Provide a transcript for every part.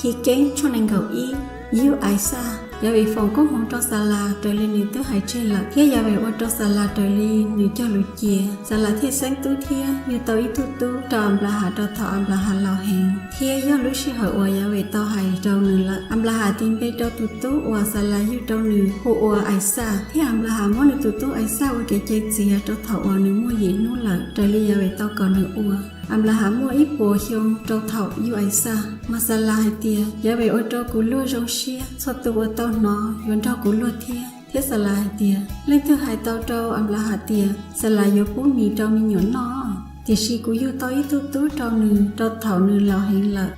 Chivkeeb tshooj nees nkaum ib. Yug Ixaj. Yaveh foom koob hmoov rau Xalas raws li nws twb hais tseg lawm, thiab Yaveh ua rau Xalas raws li nws cog lus cia. Xalas thiaj xeeb tub thiab yug tau ib tug tub rau Anplahas rau thaum Anplahas laus heev, thiab yog lub sij hawm uas Yaveh tau hais rau nws lawm. Anplahas tis npe rau tus tub uas Xalas yug rau nws hu ua Ixaj, thiab Anplahas muab nws tus tub Ixaj ua kev cai txiav rau thaum uas nws muaj yim hnub lawm raws li Yaveh tau kom nws ua. Anplahas muaj ib puas xyoo rau thaum yug Ixaj. Mas Xalas hais tias, Yaveh ua rau kuv luag zoo siab, txhua tus uas tau hnov yuav nrog kuv luag thiab. Thiab Xalas hais tias, Leej twg hais tau rau Anplahas tias Xalas yuav pub mis rau me nyuam noj? Tiam sis kuv yug tau ib tug tub rau nws rau thaum nws laus heev lawm.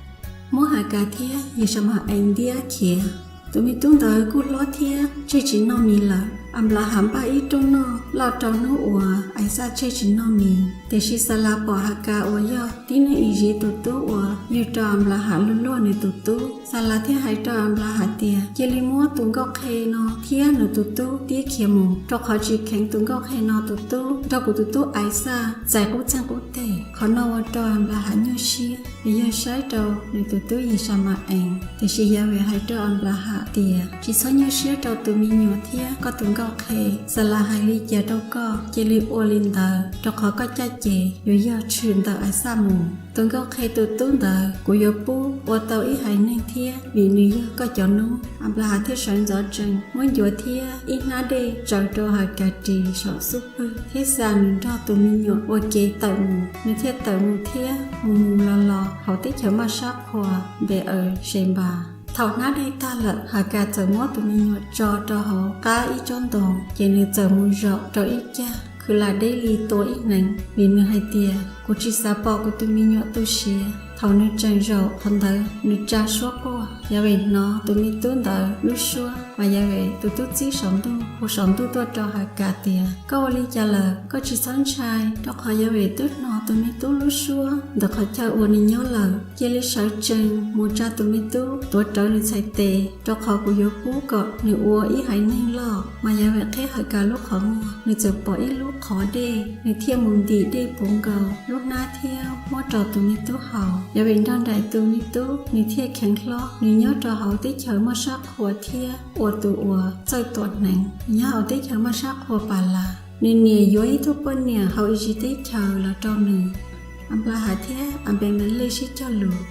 Muab Hakas thiab Yisama-ees ntiab khiav. Tus me tub ntawd kuj hlob thiab tseg tsis noj mis lawm. Anplahas npaj ib rooj noj loj rau hnub uas Ixaj tseg tsis noj mis. Tiam sis Xalas pom Hakas uas yog tib neeg Iziv tus tub uas yug rau Anplahas luag luag nws tus tub. Xalas thiaj hais rau Anplahas tias, Cia li muab tus nkauj qhe no thiab nws tus tub tib khiav mus, rau qhov tsis kheev tus nkauj qhe no tus tub nrog kuv tus tub Ixaj txais qub txeeg qub teg. Qhov no ua rau Anplahas nyuaj siab, vim yog saib rau nws tus tub Yisama-ees. Tiam sis Yaveh hais rau Anplahas tias, Tsis txhob nyuaj siab rau tus me nyuam thiab koj tus nkauj qhe. Xalas hais li cas rau koj, cia li ua li ntawd, rau qhov koj caj ces yuav yog tshwm ntawm Ixaj mus. Tus nkauj qhe tus tub ntawd kuv yuav pub ua tau ib haiv neeg thiab, vim nws yog koj cov noob. Anplahas thiaj sawv ntxov tsees, muab ncuav thiab ib hnab dej tsaws rau Hakas ris saum xub pwg, thiab xa nws nrog tus me nyuam ua ke tawm mus. Nws thiaj tawm mus thiab mus mus los los hauv teb chaws maj sab qhua Npe-aws-Senpas. Thaum hnab dej tag lawm, Hakas txawm muab tus me nyuam tso rau hauv qab ib tsob ntoo, ces nws txawm mus zaum rau ib cag khwv lam deb li tua ib hneev, vim nws hais tias, Kuv tsis xav pom kuv tus me nyuam tu siav. Thaum nws tseem zaum qhov ntawd, nws tsa suab quaj. Yaveh hnov tus me tub ntawd lub suab, mas Yaveh tus tub txib saum ntuj hu saum ntuj tuaj rau Hakas tias, Koj ua li cas lawm? Koj tsis txhob ntshai, rau qhov Yaveh twb hnov tus me tub lub suab ntawm qhov chaw uas nws nyob lawm. Cia li sawv tsees mus tsa tus me tub, tuav rawv nws txhais tes, rau qhov kuv yuav pub kom nws ua ib haiv neeg loj. Mas Yaveh qhib Hakas lub qhov muag, nws txawm pom ib lub qhov dej, nws thiaj mus ntim dej puv nkaus lub hnab thiab muab rau tus me tub haus. Yaveh nrog nraim tus me tub, nws thiaj kheev hlob. Nws nyob rau hauv teb chaws maj sab qhua thiab ua tus uas txawj tuam hneev. Nws nyob hauv teb chaws maj sab qhua Palas. Nws niam yuav ib tug poj niam hauv Iziv teb chaws los rau nws. Anplahas thiab Anpemalej sib cog lus.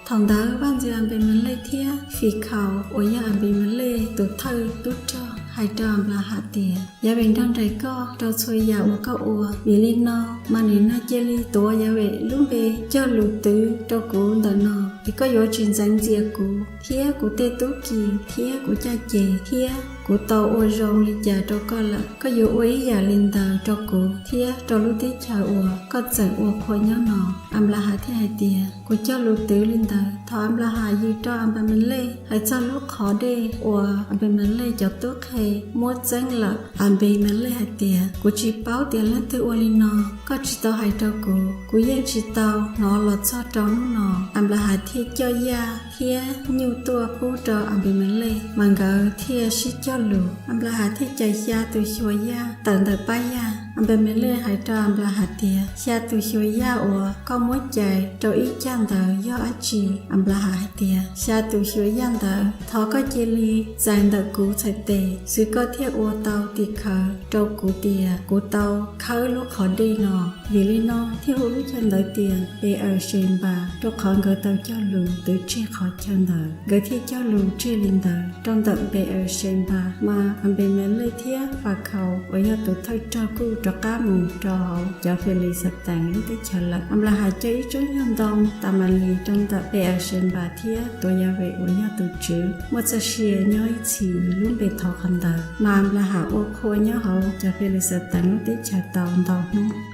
Thaum ntawd vaj ntxwv Anpemalej thiab Fikhaus uas yog Anpemalej tus thawj tub rog hais rau Anplahas tias, Yaveh nrog nraim koj rau txhua yam uas koj ua. Vim li no mas nim no cia li tuav Yaveh lub npe cog lus twv rau kuv ntawm no, es koj yuav tsis ntxeev ntxias kuv thiab kuv tej tub ki thiab kuv caj ces thiab kuv tau ua zoo li cas rau koj lawm. Koj yuav ua ib yam li ntawd rau kuv thiab rau lub teb chaws uas koj txawm ua qhua nyob no. Anplahas thiaj hais tias, Kuv cog lus twv li ntawd. Thaum Anplahas yws rau Anpemalej hais txog lub qhov dej uas Anpemalej cov tub qhe muab txeeb lawm, Anpemalej hais tias, Kuv tsis paub tias leej twg ua li no. Koj tsis tau hais rau kuv, kuv yeej tsis tau hnov los txog rau hnub no. Anplahas thiaj coj Yaj thiab nyuj tuaj pub rau Anpemalej, mas nkawd thiaj sib cog lus. Anplahas thiaj cais xya tus xyuas Yaj tawm ntawm pab Yaj. Anpemalej hais rau Anplahas tias, Xya tus xyuas Yaj uas koj muab cais rau ib cag ntawd yog dab tsi? Anplahas hais tias, Xya tus xyuas Yaj ntawd thov koj cia li txais ntawm kuv txhais tes xwb, koj thiaj ua tau tim khawv rau kuv tias kuv tau khawb lub qhov dej no. Vim li no thiaj hu lub chaw ntawd tias Npe-aws-Senpas, rau qhov nkawd tau cog lus twv tseg qhov chaw ntawd. Nkawd thiaj cog lus tseg li ntawd rau ntawm Npe-aws-Senpas. Mas Anpemalej thiab Fakhaus uas yog tus thawj rog kuj rov qab mus rau hauv cov Filixatans lub teb chaws lawm. Anplahas cog ib tsob nyuag ntoo Tamalis rau ntawm Npe-aws-Senpas thiab tuav Yaveh uas yog tus Tswv muaj txoj sia nyob ib txhis lub npe thov qhov ntawd. Mas Anplahas ua qhua nyob hauv cov Filixatans lub teb chaws tau ntau hnub.